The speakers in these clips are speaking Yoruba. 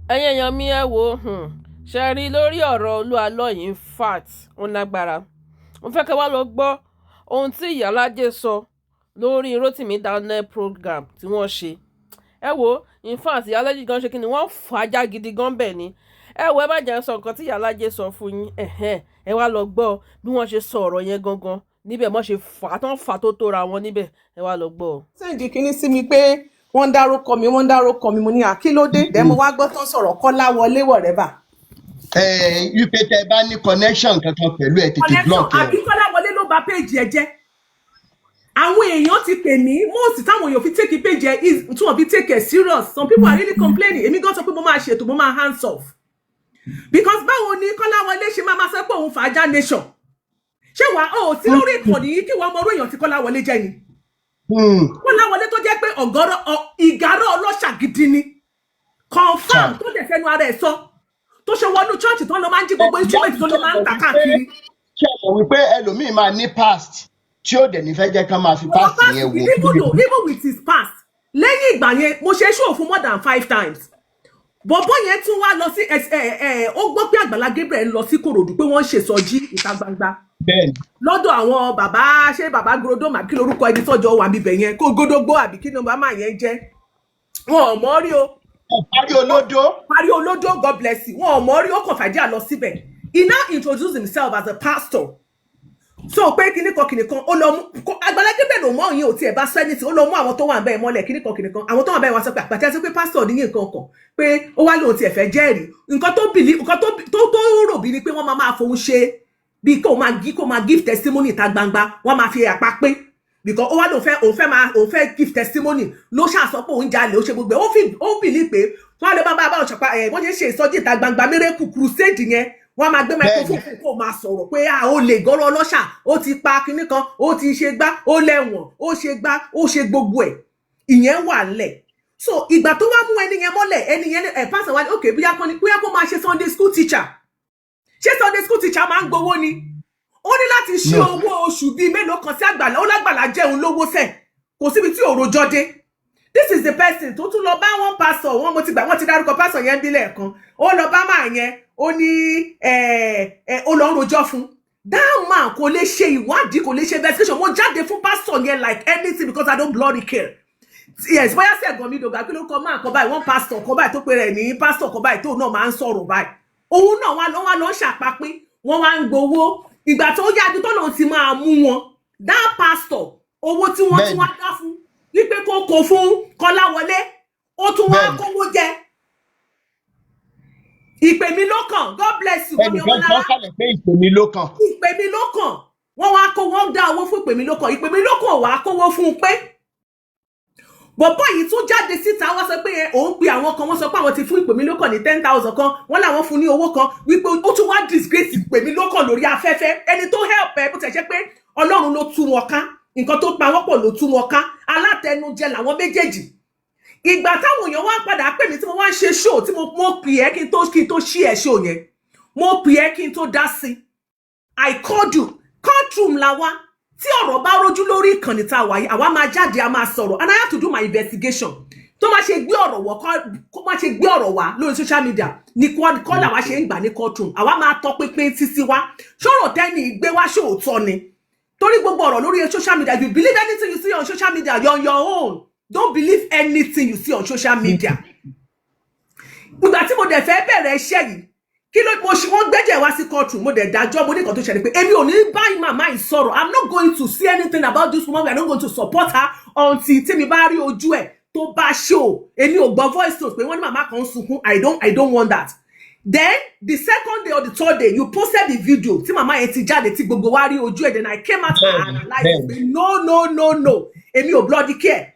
Ẹ̀yin èèyàn mi, ẹ wo, ṣe rí lórí ọ̀rọ̀ Olú Àlọ́ yìí, in fact, ó lágbára. Mo fẹ́ kẹ́ wá lọ gbọ́ ohun tí Ìyálájé sọ lórí Rotimi Daniel program tí wọ́n ṣe. Ẹ wo, in fact, Ìyálájé gan ṣe kí ni, wọ́n fàájà gidi gan bẹ́ẹ̀ ni. Ẹ wo, ẹ má jẹ́ sọ nǹkan tí Ìyálájé sọ fún yín. Ẹ̀hẹ́n, ẹ wá lọ gbọ́ bí wọ́n ṣe sọ ọ̀rọ̀ yẹn gangan níbẹ̀, wọ́n ṣe fà á tán, fà tó tóra wọn níbẹ̀. Ẹ wá lọ gbọ́. Send kínní sí mi pé wọ́n ń dárúkọ mi, wọ́n ń dárúkọ mi. Mo ní àkílódé dẹ́? Mo wá gbọ́ tán sọ̀rọ̀ Kọ́lá wọlé wọ̀rẹ́bà. Ẹ wípé tẹ bá ní connection kankan pẹ̀lú ẹ, tètè connection block ẹ. Àbí Kọ́lá wọlé ló bà page ẹ jẹ́? Àwọn èèyàn ti pè mí. Most táwọn èèyàn fi take page ẹ is tí wọ́n fi take it serious. Some people are really complaining. Èmi gan sọ pé mo máa ṣètò, mo máa hands off, because báwo ni Kọ́lá wọlé ṣe máa sọ pé òun fàájà nation? Ṣé wàá ó sí lórí ìkànnì yìí kí wọ́n mọ orú èèyàn tí Kọ́lá wọlé jẹ́ ni? Kọ́lá wọlé tó jẹ́ pé ọ̀gọ́rọ̀ ìgárá ọlọ́ṣà gidi ni, confam, tó dẹ̀ fẹ́nu ara ẹ̀ sọ, tó ṣe wọnú church tó lọ máa ń jí gbogbo instrument, tó lọ máa ń tà káàkiri. Ṣé ẹ mọ̀ wípé ẹlòmíì máa ní past tí ó dẹ̀ ní fẹ́ jẹ́ ká máa fi ọ̀rọ̀ past past yẹn wò? Even though, even with his past, lẹ́yìn ìgbà yẹn, mo ṣe show fún more than five times. Bọ̀bọ́ yẹn tún wá lọ sí ẹ ẹ ẹ ó gbọ́ pé Àgbàlá Gabriel ń lọ sí Kòròdú, pé wọ́n ń ṣèsọjí ìta gbangba lọ́dọ̀ àwọn bàbá, ṣé bàbá Grodoma, kí lorúkọ ẹni tọ́jọ́ wà níbẹ̀ yẹn, kó gódógbó àbí kí ni bàbá yẹn jẹ́, wọn ò mọ̀ rí o. Parí olódó. Parí olódó, God bless you. Wọn ò mọ̀ rí, ó kàn fàájì lọ síbẹ̀. He now introduced himself as a pastor, so pé kíní kan kíní kan, ó lọ mú Àgbàlá Gabriel ló mọ ìyẹn, ò tiẹ̀ bá sọ anything. Ó lọ mú àwọn tó wà bẹ́ẹ̀ mọ́lẹ̀, kíní kan kíní kan. Àwọn tó wà bẹ́ẹ̀ wá sọ pé àpàtẹ sọ pé pastor ní nǹkan kan, pé ó wá lóun tiẹ̀ fẹ́ jẹ́rìí. Nǹkan tó bìlí, nǹkan tó rò bí ni pé wọ́n máa máa fohùn ṣe bíi kó máa give testimony ìta gbangba, wọ́n máa fi àpá pé because ó wá lóun fẹ́, òun fẹ́ máa, òun fẹ́ give testimony. Ló ṣàṣọ pé òun jalè, ó ṣe gbogbo ẹ̀. Ó fi ó bìlí pé wọ́n á lè bá òṣàpá ẹ̀, wọ́n ṣe ń ṣe ìsọjí ìta gbangba, miracle crusade yẹn, wọ́n á máa gbé microphone fún kó máa sọ̀rọ̀ pé a ó lè gọ́rọ́ ọlọ́ṣà, ó ti pa kinní kan, ó ti ṣe gbá, ó lẹ́wọ̀n, ó ṣe gbá, ó ṣe gbogbo ẹ̀. Ìyẹn wà ńlẹ̀. So ìgbà tó wá mú ẹni yẹn mọ́lẹ̀, ẹni yẹn ẹ̀ pàṣẹ wá ní ok, bóyá kọ́ ni, bóyá kó máa ṣe Sunday school teacher. Ṣé Sunday school teacher máa ń gbowó ni? Ó ní láti ṣí No. owó oṣù bíi mélòó kan sí Àgbàlá. Ó lágbàlá jẹun lówó sẹ̀, kò síbi tí òròjọ́ dé. This is the person tó tún lọ bá wọn pastor wọn. Mo ti gbà wọn ti dárúkọ pastor yẹn bí lẹ́ẹ̀kan. Ó lọ bá máa yẹn, ó ní ẹ ẹ ó lọ ń rojọ́ fún that man. Kò lè ṣe ìwádìí, kò lè ṣe investigation. Mo jáde fún pastor yẹn like anything because I don't bloody care. Yes, bóyá sí ẹ̀gbọ́n mi dògbà, kí ló kọ́ máa kọ́ báyìí, wọ́n pastor kọ́ báyìí tó pe rẹ̀ ní pastor kọ́ báyìí, tó náà máa ń sọ̀rọ̀ báyìí. Òun náà wá lọ ń ṣàpapín, wọ́n wá ń gbowó. Ìgbà tó yájú tó lòun ti máa mú wọn, that pastor, owó tí wọ́n tún wá dá fún wípé kó kó fún Kọ́láwọlé, ó tún wá kówó jẹ. Ìpè mi ló kàn. God bless you, mọ́mí. Ẹnìkan Ọmọlára. kan sàlẹ̀ pé ìpè mi ló kàn. Ìpè mi ló kàn. Wọ́n wá kó, wọ́n dá owó fún ìpè mi ló kàn. Ìpè mi ló kàn wá kówó fún un pé bọ̀bọ́ yìí tún jáde síta, wá sọ pé òun pe àwọn kan, wọ́n sọ pé àwọn ti fún ìpè mi ló kàn ní 10,000 kan, wọ́n làwọn fún ní owó kan, wípé ó tún wá disgrace ìpè mi ló kàn lórí afẹ́fẹ́. Ẹni tó help ẹ, bó ti ṣe pé Ọlọ́run ló tú wọn ká, nǹkan tó pa wọ́n pọ̀ ló tú wọn ká. Alátẹnujẹ làwọn méjèèjì. Ìgbà táwọn èèyàn wá padà pè mí tí mo wá ń ṣe show, tí mo pè ẹ́ kí n tó ṣí ẹ̀ show yẹn, mo pè ẹ́ kí n tó dá sí. I called you. Courtroom la wá. Tí ọ̀rọ̀ bá rójú lórí ìkànnì tá a wà yìí, àwa máa jáde, a máa sọ̀rọ̀, and I have to do my investigation. Tó máa ṣe gbé ọ̀rọ̀ wọ̀, kó máa ṣe gbé ọ̀rọ̀ wá lórí social media ní kọ́ làwa ṣe ń gbà ní courtroom. Àwa máa tọpinpin títí wá ṣọ̀rọ̀ tẹ́ni gbé wá, ṣòótọ́ ni, torí gbogbo ọ̀rọ̀ lórí social media, if you believe anything you see on social media, you're on your own. Don't believe anything you see on social media. Ìgbà tí mo dẹ̀ fẹ́ bẹ̀rẹ̀ iṣẹ́ yìí, kí ló mo ṣe? Wọ́n gbẹ́jẹ̀ wá sí courtroom, mo dẹ̀ dájọ́. Mo ní nǹkan tó ṣẹlẹ̀ pé èmi ò ní bá màmá yìí sọ̀rọ̀. I'm not going to see anything about this woman. We are not going to support her until tí mi bá rí ojú ẹ̀ tó bá show. Èmi ò gbọ́ voice note pé wọ́n ní màmá kan ń sunkún. I don't want that. Then the second day or the third day, you posted the video tí màmá yẹn ti jáde, tí gbogbo wa rí ojú ẹ̀. Then I came out and analyse pé no, no, no, no, èmi ò bloody care.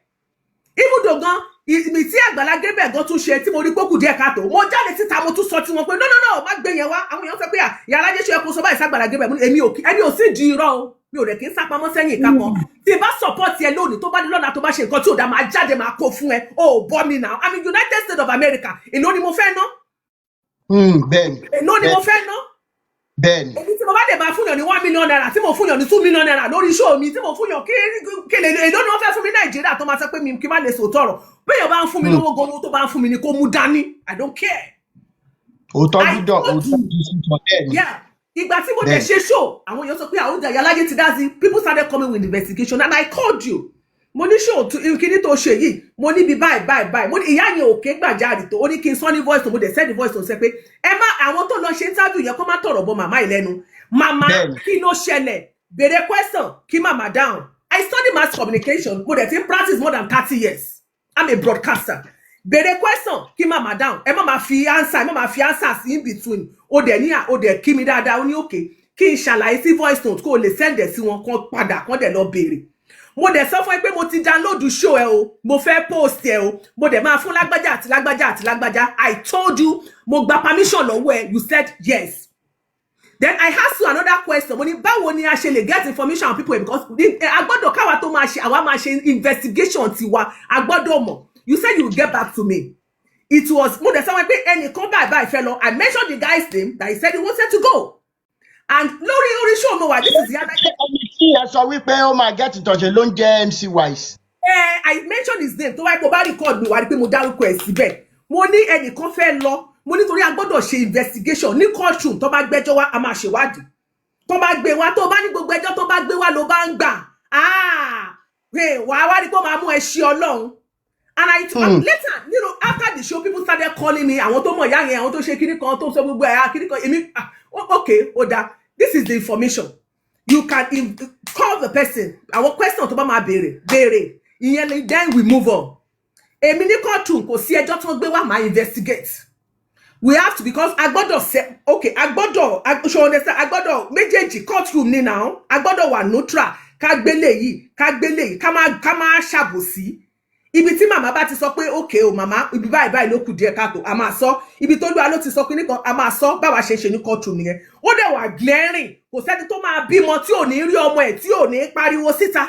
Even though gan ìmì tí Àgbàlá Gabriel gan tún ṣe, tí mo rí pókù díẹ̀ káàtó, mo jáde síta, mo tún sọ tí wọn pé no, no, no, má gbé yẹn wá. Àwọn èèyàn sọ pé ìyá alájẹ ṣe kó sọ báyìí sàgbàlá Gabriel. Mo ní èmi ò kí ẹni ò sì di irọ́ o. Mi ò rẹ̀ kí n sápamọ́ sẹ́yìn ìka kan. Tí n bá support ẹ lónìí, tó bá di lọ́la, tó bá ṣe nǹkan tí ò dá, máa jáde, máa kó fún ẹ. O ò bọ́ mi now. I'm in United States of America. Èló ni mo fẹ́ ná? Bẹ́ẹ̀ni. Èló ni mo fẹ́ ná? Èmi tí mo bá lè máa fúnyàn ní ₦1 million, tí mo fúnyàn ní ₦2 million lórí show mi, tí mo fúnyàn kí kéle, èló ni wọ́n fẹ́ fún mi Nàìjíríà tó máa sọ pé mi kí n má lè sòótọ́ ọ̀rọ̀? Béèyàn bá ń fún mi lówó gan, owó tó bá ń fún mi ni kó mú dání. I don't care. Òótọ́ I gbúdọ̀ told òótọ́ you. di sísọ, bẹ́ẹ̀ ni. Yeah, ìgbà tí mo dẹ̀ Bẹ́ẹ̀. ṣe show, àwọn èèyàn sọ pé àwọn ìyá alájẹ ti dá sí. People started coming with investigation and I called you. Mo ní show tó kíní tó ṣe yìí, mo níbi báyìí báyìí báyìí, mo ní ìyá yẹn òkè gbàjarì tó ó ní kí n sọ ní voice tó, mo dẹ̀ send voice tó sẹ pé ẹ má àwọn tó lọ ṣe interview yẹn kó má tọ̀rọ̀ bọ màmá yìí lẹ́nu. Màmá, Bẹ́ẹ̀ ni. kí ló ṣẹlẹ̀? Béèrè question kí màmá down. I study mass communication, mo dẹ̀ ti ń practice more than 30 years. I'm a broadcaster. Béèrè question kí màmá down. Ẹ má máa fi answer, ẹ má máa fi answer sí in between. Ó dẹ̀ ní à, ó dẹ̀ kí mi dáadáa, ó ní òkè kí n ṣàlàyé sí voice note kó o lè send ẹ̀ sí wọn kán padà kán dẹ̀ lọ béèrè. Mo dẹ̀ sọ fún ẹ pé mo ti download show ẹ o, mo fẹ́ post ẹ o, mo dẹ̀ máa fún lágbájá àti lágbájá àti lágbájá. I told you, mo gba permission lọ́wọ́ ẹ, you said yes. Then I asked you another question. Mo ní báwo ni a ṣe lè get information on people, because a gbọ́dọ̀ káwa tó máa ṣe, àwa máa ṣe investigation tiwa, a gbọ́dọ̀ mọ̀. You said you would get back to me. It was, mo dẹ̀ sọ wọn pé ẹnìkan báyìí báyìí fẹ́ lọ. I mentioned the guy's name that he said he wanted to go and lórí orí show mo wà, this is the other Ṣé ẹni tí ẹ sọ wípé ó máa get in touch ló ń jẹ́ MC Wise? I mentioned his name. Tó wáyé kó bá record mi, wá rí pé mo dárúkọ ẹ̀ síbẹ̀. Mo ní ẹnìkan fẹ́ lọ, mo nítorí a gbọ́dọ̀ ṣe investigation ní courtroom. Tó bá gbẹ́jọ́ wá, a máa ṣèwádìí. Tó bá gbé wá, tó bá ní gbogbo ẹjọ́ tó bá gbé wá ló bá ń gbà, ah, hey, wàá wá rí pé ó máa mú ẹ ṣe Ọlọ́run. And I later, after the show, people started calling me, àwọn tó mọ̀ ìyá yẹn, àwọn tó ṣe kíní kan, tó sọ gbogbo ẹ̀ kíní kan. Èmi, ah, okay, ó dáa, this is the information. You can call the person. Àwọn question tó bá máa béèrè, béèrè ìyẹn ni, then we move on. Èmi ní courtroom, kò sí ẹjọ́ tó ń gbé wá, máa investigate. We have to, because a gbọ́dọ̀ ṣe, okay, a gbọ́dọ̀ ṣe understand, a gbọ́dọ̀ méjèèjì. Courtroom ni now, a gbọ́dọ̀ wà neutral, ká gbélé yìí, ká gbélé yìí, ká má ṣàbòsí. Ibi tí màmá bá ti sọ pé okay o, màmá, ibi báyìí báyìí ló kù díẹ̀ káàtó, a máa sọ. Ibi tó lúwa ló ti sọ kíní kan, a máa sọ. Báwa ṣe ṣe ní courtroom nìyẹn. Ó dẹ̀ wà glaring, kò sẹ́ni tó máa bímọ tí ò ní rí ọmọ ẹ̀ tí ò ní pariwo síta.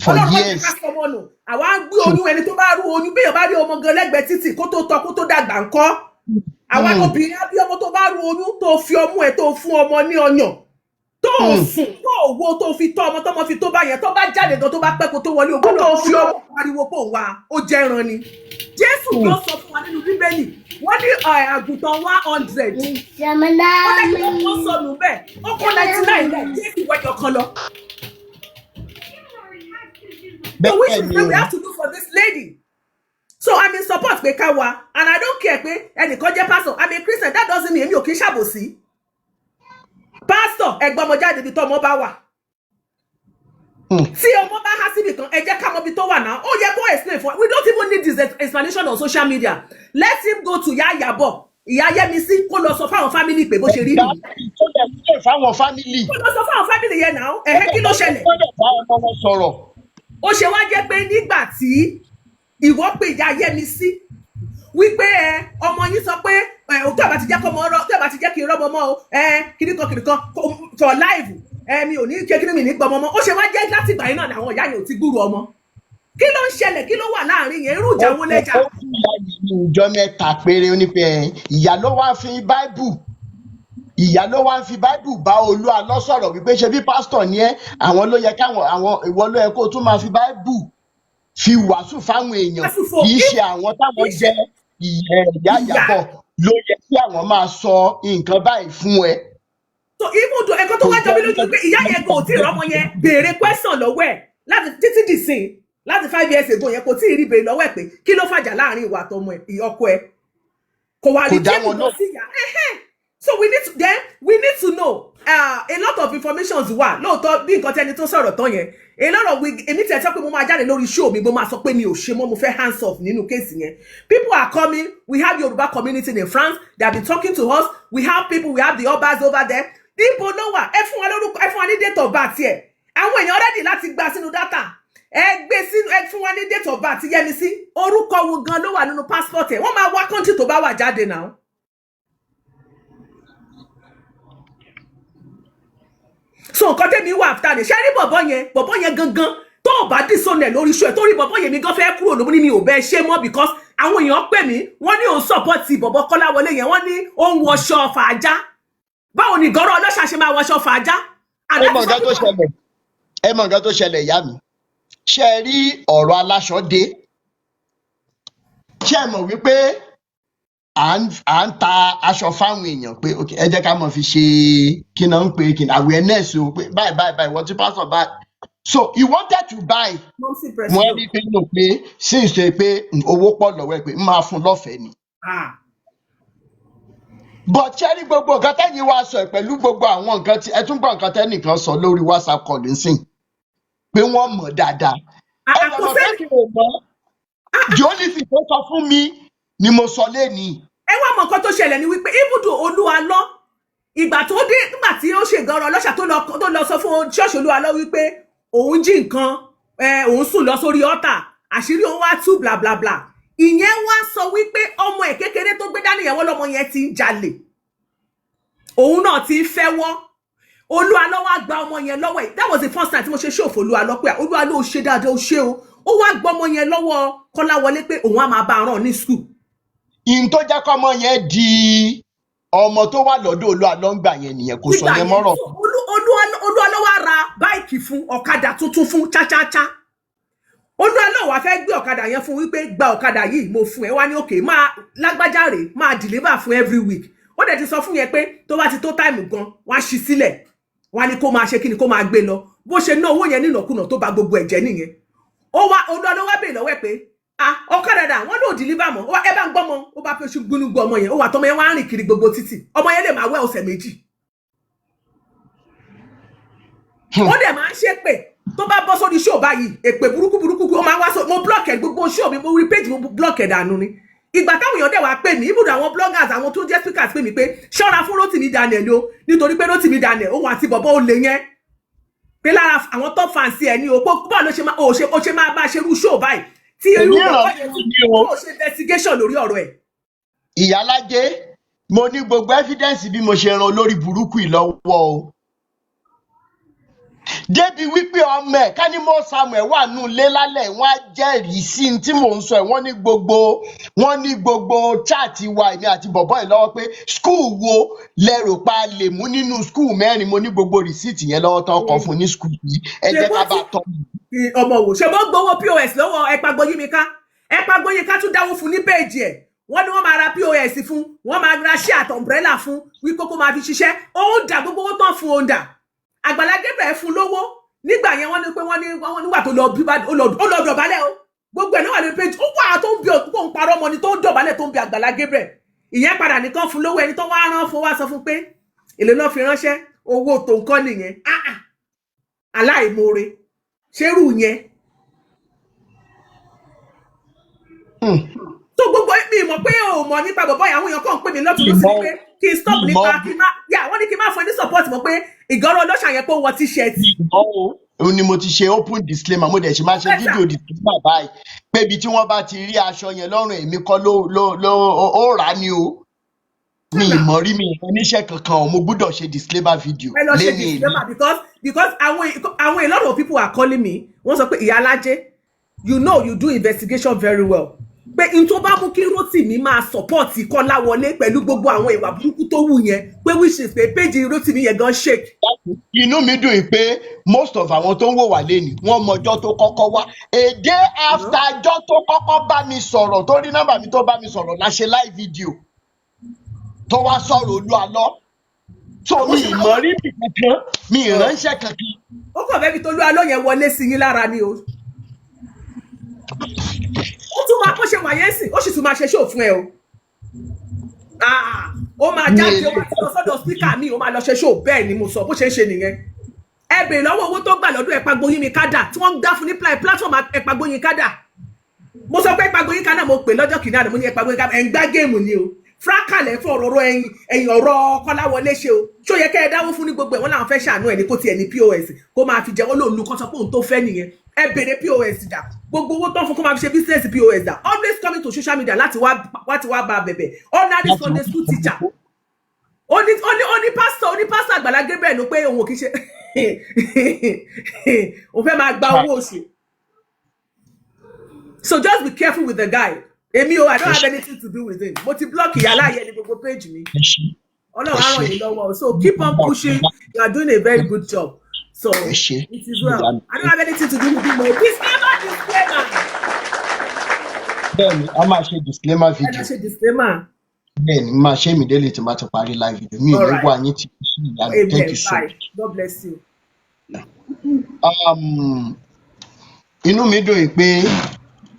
For Ọlọ́run má jẹ́ years. ká sọmọ nù. Àwa ń gbé oyún, ẹni tó bá rú oyún, béèyàn bá rí ọmọ gan lẹ́gbẹ̀ẹ́ títì kó tó tọ́, kó tó dàgbà ńkọ́? Àwa obìnrin á bí ọmọ, tó bá rú oyún, tó fi ọmú ẹ̀, tó fún ọmọ ní ọyàn, tó sùn, tó wo, tó fi tọ́ ọmọ, tọ́mọ fi tó bá yẹn, tó bá jáde gan, tó bá pẹ́ kó tó wọlé, o gbọ́dọ̀ fi ọmọ pariwo pò wá, ó jẹ́ran ni. Jésù ló sọ fún wa nínú Bíbélì, wọ́n ní àgùntàn 100, ó lẹ́yìn tó sọnù bẹ́ẹ̀, ó kó 99 lẹ̀, Jésù wẹ́yọ̀ kan lọ. So which Bẹ́ẹ̀ is ni say we o. have to do for this lady. So I'm in support pé ká wa, and I don't care pé ẹnìkan jẹ́ pastor. I'm a Christian, that doesn't mean èmi ò kí ń ṣàbòsí. Pastor, ẹgbọ́n ọmọ jáde ibi tó ọmọ bá wà. Tí ọmọ bá há síbì kan, ẹ jẹ́ ká mọ ibi tó wà náà. Ó yẹ kó explain fún wa. We don't even need this explanation on social media. Let him go to Ìyá Ìyábọ̀, Ìyá Yẹ́misí, kó lọ sọ fáwọn family pé bó ṣe rí nìyí. Tó dẹ̀ ṣe fáwọn family. Kó lọ sọ fáwọn family yẹn náà. Ẹ̀hẹ́, kí ló ṣẹlẹ̀? Tó dẹ̀ bá ọmọ wọn sọ̀rọ̀. Ó ṣe wá jẹ́ pé nígbà tí ìwọ pé Ìyá Yẹ́misí wípé ẹ ọmọ yín sọ pé ẹ òtún àbá ti jẹ́ kọ́mọ ọ̀rọ̀ tí àbá ti jẹ́ kí n rọ́mọ mọ́ o, ẹ kíníkan kíníkan for life, ẹ mi ò ní ké kíní mi ní gbọmọ mọ́. Ó ṣe wá jẹ́ láti ìgbà yẹn náà làwọn ìyá yẹn ò ti gbúrò ọmọ? Kí ló ń ṣẹlẹ̀? Kí ló wà láàrin yẹn? Irú ìjà wo lẹ́jà? Ó fún ìyá yìí ní ìjọ 3 péré, ó ní pé ìyá ló wá fi báíbù, ìyá ló wá ń fi báíbù bá Olú Alọ́ sọ̀rọ̀ wípé ṣe bí pásítọ̀ ni ẹ́, àwọn ló yẹ káwọn àwọn ìwọ ló yẹ kó o tún máa fi báíbù fi wàásù fáwọn èèyàn, Wàásù fún kì í ṣe àwọn táwọn jẹ́ ìyá ìyá. Ìyábọ̀ ló yẹ kí àwọn máa sọ nǹkan báyìí fún ẹ. So even though ẹ̀kọ́ tó Kò wá jọ mí jẹ́ lójú pé ìyá yẹn gan ò tí ì rọ́mọ yẹn béèrè question lọ́wọ́ ẹ̀ láti títí dì sín, láti 5 years ago yẹn, kò tí ì rí béèrè lọ́wọ́ ẹ̀ pé kí ló fàjà láàrin ìwà àtọmọ ẹ̀, ọkọ ẹ̀, kò wá Kò rí dá jébù wọn lọ lóhùn. sí ìyá ẹhẹ́n. So we need to, then we need to know, a lot of informations wà lóòótọ́ bí nǹkan tẹni tó sọ̀rọ̀ tán yẹn. A lot of we, èmi tẹ̀ sọ pé mo máa jáde lórí show mi, mo máa sọ pé mi ò ṣe mọ́, mo fẹ́ hands off nínú case yẹn. People are coming. We have Yoruba community in France, they have been talking to us. We have people, we have the obas over there. Ibo ló wà? Ẹ fún wa lórúkọ, ẹ fún wa ní date of birth ẹ. Àwọn èèyàn ready láti gba sínú data, ẹ gbé sínú, ẹ fún wa ní date of birth Yẹ́misí. Orúkọ wo gan ló wà nínú passport ẹ? Wọ́n máa wá country tó bá wà jáde náà. So nǹkan tẹ́mi wà after ni, ṣé rí bọ̀bọ̀ yẹn, bọ̀bọ̀ yẹn gangan tó o bá dìsọ̀nẹ̀ lórí iṣu ẹ̀, tó rí bọ̀bọ̀ yẹn, mi gan fẹ́ kúrò lómi, mi ò bẹ́ẹ̀ ṣe mọ́, because àwọn èèyàn pè mí, wọ́n ní òun support bọ̀bọ̀ Kọ́láwọlé yẹn, wọ́n ní òun wọṣọ fàájá. Báwo ni ìgọ́rọ̀ ọlọ́ṣà ṣe máa wọṣọ fàájá? And Ẹ that mọ is nǹkan tó what people ṣẹlẹ̀, ẹ mọ nǹkan tó ṣẹlẹ̀, ìyá mi. Ṣé ẹ rí ọ̀rọ̀ aláṣọ dé? Ṣé ẹ mọ̀ wípé À ń ta aṣọ fáwọn èèyàn pé, ok, ẹ jẹ́ ká mọ̀ fi ṣe kí náà ń pè kí ní awareness o, pé báyìí báyìí báyìí, wọ́n ti pastor báyìí. So he wanted to buy. Mọ́sí Mo president. rí pé no, pé since ṣe pé owó pọ̀ lọ́wọ́ ẹ̀, pé ń máa fún lọ́fẹ̀ẹ́ ni. Ah. But ṣé rí gbogbo nǹkan tẹ́yìn wá sọ ẹ̀ pẹ̀lú gbogbo àwọn nǹkan tí ẹ tún gbọ́, nǹkan tẹ́nìkan sọ lórí WhatsApp call nsìn pé wọ́n mọ̀ dáadáa. Ah, Ẹ ah, kò mọ̀ pé sẹ́ni kí o mọ̀, the only thing tó sọ fún mi ni mo sọ lénìí. Ẹ wá mọ nǹkan tó ṣẹlẹ̀ ni wípé ibùdó Olúwalọ́, ìgbà tó dé, nígbà tí ó ṣe ìgànràn ọlọ́ṣà tó lọ sọ fún ṣọ́ọ̀ṣì Olúwalọ́ wípé òun jí nǹkan ẹ, òun sùn lọ sórí ọ́tà, àṣírí òun wá tú, bla bla bla. Ìyẹn wá sọ wípé ọmọ ẹ̀ kékeré tó gbé dání yẹn, wọ́n lọ́mọ yẹn ti ń jalè, òun náà ti ń fẹ́wọ́. Olúwalọ́ wá gba ọmọ yẹn lọ́wọ́ ẹ̀. That was the first time tí mo ṣe ṣòfò Olúwalọ́, pé Olúwalọ́ ò ṣe dáadáa, ó ṣe o. Ó wá gbọ́ ọmọ yẹn lọ́wọ́ Kọ́láwọlé pé òun á máa bá a rán ní school. Ìyẹn tó jẹ́ kọ́mọ yẹn di ọmọ tó wà lọ́dọ̀ Olúwa ló ń gbà yẹn nìyẹn, kò sọ Nígbà yẹn yẹn mọ́rọ̀. So, Olúwalọ́ wá ra bike fún, ọ̀kadà tuntun fún chácháchá. Olúwalọ́ wá fẹ́ gbé ọ̀kadà yẹn fún wípé, "Gba ọ̀kadà yìí, mo fún ẹ." Wá ní, "Òkè, máa lágbájá rè máa deliver fún every week." Ó dẹ̀ ti sọ fún yẹn pé tó bá ti tó time gan, wá ṣí sílẹ̀, wá ní kó máa ṣe kí ni, kó máa gbé lọ. Bó ṣe ná owó yẹn nínàkúnà tó ba gbogbo ẹ̀jẹ̀ nìyẹn. Ó wá, Olúwalọ́ wá bèèrè lọ́wọ́ ẹ̀ pé, "Ah, ọ̀kadà dà?" Wọ́n lò deliver mọ́. Ó wá, "Ẹ bá ń gbọ́mọ." Ó bá fi oṣù gbúnúgbú ọmọ yẹn, ó wà tọmọ yẹn wá rìn kiri gbogbo títì. Ọmọ yẹn lè máa wẹ́ ọ̀sẹ̀ 2. Ó dẹ̀ máa ń ṣépè tó bá bọ́ sórí show báyìí, èpè burúkú burúkú ó máa wá. So mo block ẹ̀, gbogbo show mi, mo rí page, mo block ẹ̀ dànù ni. Ìgbà táwọn èèyàn dẹ̀ wá pè mí, ibùdó àwọn bloggers, àwọn tó jẹ́ speakers pè mí pé ṣọ́ra fún Rotimi Daniel o, nítorí pé Rotimi Daniel, òun àti bọ̀bọ̀ olè yẹn, pé lára àwọn top fans ẹ̀ ní o, pé bọ́ọ̀ ló ṣe máa ó ṣe máa bá ṣerú show báyìí tí irú Èmi ràn bọ̀bọ̀ yẹn fún mi o. tó ṣe investigation lórí ọ̀rọ̀ ẹ̀. Ìyálájé, mo ní gbogbo evidence bí mo ṣe ran olórí burúkú yìí lọ́wọ́ o, débi wípé ọmọ ẹ̀ Kánímọ́ Samuel wà nù ilé lálẹ́, wọ́n á jẹ́rìí sí ní tí mò ń sọ ẹ̀. Wọ́n ní gbogbo chat wa, èmi àti bọ̀bọ́ ẹ̀ lọ́wọ́, pé school wo lẹ́rò pa lè mú nínú school mẹ́rin. Mo ní gbogbo receipt yẹn lọ́wọ́ tán kọ fún ní school yìí. Ẹ Ṣe jẹ́ bó ká ti bá tọ́. Ọmọ wò ṣe bó gbowó POS lọ́wọ́ Ẹ̀pàgbọ́yímíká. Ẹ̀pàgbọ́yíká tún dáwó fún ní péèjì ẹ̀. Wọ́n ní wọ́n máa ra POS fún, wọ́n máa ra ṣé àtọ̀ umbrella fún wípé kó máa fi ṣiṣẹ́. Ó ń dà gbogbo owó tán fún, ó ń dà. Àgbàlá Gabriel fún lówó nígbà yẹn. Wọ́n ní pé wọ́n ní wọ́n nígbà tó lọ bí ó lọ dọ̀bálẹ̀ o. Gbogbo ẹ̀ náà wà ní péjì. Ó wà tó ń bí òkú ń parọ́ ọmọ ni, tó ń dọ̀bálẹ̀, tó ń bí Àgbàlá Gabriel. Ìyẹn padà nìkan fún lówó. Ẹni tó wá rán fún wá sọ fún pé èlò náà fi ránṣẹ́, owó tó ń kọ́ nìyẹn. Ah ah, aláìmoore ṣerú yẹn. Tó gbogbo mi mọ̀ pé o mọ̀ nípa bọ̀bọ̀ yẹn. Àwọn èèyàn kàn ń pè mí lọ́tún lọ́sí Ìmọ̀. pé kí n stop Ìmọ̀. nípa kí n má yà. Wọ́n ní kí n má fún ẹ ní support mọ̀ pé ìgọ́rọ̀ ọlọ́ṣà yẹn pé ó wọ T-shirt. Ìmọ̀ o. Òun ni mo ti ṣe open disclaimer, mo dẹ̀ ṣe máa ṣe Better. fídíò disclaimer báyìí pé ibi tí wọ́n bá ti rí aṣọ yẹn lọ́rùn, èmi kọ́ ló ó rà á ni o. Mi ì mọ̀ rí, mi ì oníṣẹ́ kankan o. Mo gbúdọ̀ ṣe disclaimer video Ẹ lọ ṣe léni èmi. disclaimer because àwọn a lot of people are calling me. Wọ́n sọ pé, "Ìyá Alájẹ, you know you do investigation very well," pé n tó bá mú kí Rotimi máa support Kọ́láwọlé pẹ̀lú gbogbo àwọn ìwà burúkú tó wù yẹn, pé which is pé page Rotimi yẹn gan shake. Inú mi dùn pé most of àwọn tó ń wò wá léni, wọ́n mọ ọjọ́ tó kọ́kọ́ wá, a day after ọjọ́ tó kọ́kọ́ bá mi sọ̀rọ̀, tó rí nọ́mbà mi tó bá mi sọ̀rọ̀, la ṣe live video tó wá sọ̀rọ̀ Olúalọ́. So mi ì mọ̀ rí bì kankan, mi ì ránṣẹ́ kankan. Ó kàn fẹ́ fi Tolúalọ́ yẹn wọlé sí yín lára ni o. Ó tún máa, bó ṣe wà yẹn sìn, ó sì tún máa ṣe show fún ẹ o. Ah, ó máa Mi jáde, ì ó máa ti lọ sọ́dọ̀ speaker mi, ó máa lọ ṣe show. Bẹ́ẹ̀ ni mo sọ, bó ṣe ń ṣe nìyẹn. Ẹ bèèrè lọ́wọ́ owó tó gbà lọ́dọ̀ Ẹ̀pàgbóyinmi kádà tí wọ́n ń dá fún ní platform Ẹ̀pàgbóyin kádà. Mo sọ pé Ẹ̀pàgbóyin kádà, mo pè lọ́jọ́ kìíní àná, mo ní Ẹ̀pàgbóyin kádà, ẹ̀ ń gbá game ni o. Frákàlẹ̀ fún ọ̀rọ̀ ẹ̀yìn ẹ̀yìn ọ̀rọ̀ Kọ́láwọlé ṣe o. Ṣó yẹ kẹ́ ẹ dáwó fún ní gbogbo ẹ̀? Wọ́n làwọn fẹ́ ṣàánú ẹ̀ ní kó tiẹ̀ ní POS kó máa fi jẹ́. Ó lóun lu kọ́ sọ pé òun tó fẹ́ nìyẹn. Ẹ bèrè POS dà, gbogbo owó tó ń fún kó máa fi ṣe business POS dà. Always coming to social media láti wá bá a bẹ̀bẹ̀. Ordinary Sunday school teacher, ó ní pastor Àgbàlá Gabriel ló pé òun ò kì í ṣe, òun fẹ́ máa gba owó oṣù. So just be careful with the guy. Èmi o, I don't have anything to do with him. Mo ti block ìyá láàyè ní gbogbo page mi. Ẹ ṣé. Ọlọ́run á ràn yín lọ́wọ́. So keep on pushing, you are doing a very good job. So Ẹ ṣé. it is well. I don't have anything to do with him o. Disclaimer, disclaimer. Bẹ́ẹ̀ni, a máa ṣe disclaimer Ẹ lọ video. ṣe disclaimer. Bẹ́ẹ̀ ni, máa ṣe immediately tí n bá ti parí live video mi. Ò ní Alright. wá yín tí sí, ìyá mi. Thank Amen. you so Bye. much. God bless you. Inú mi dùn yìí pé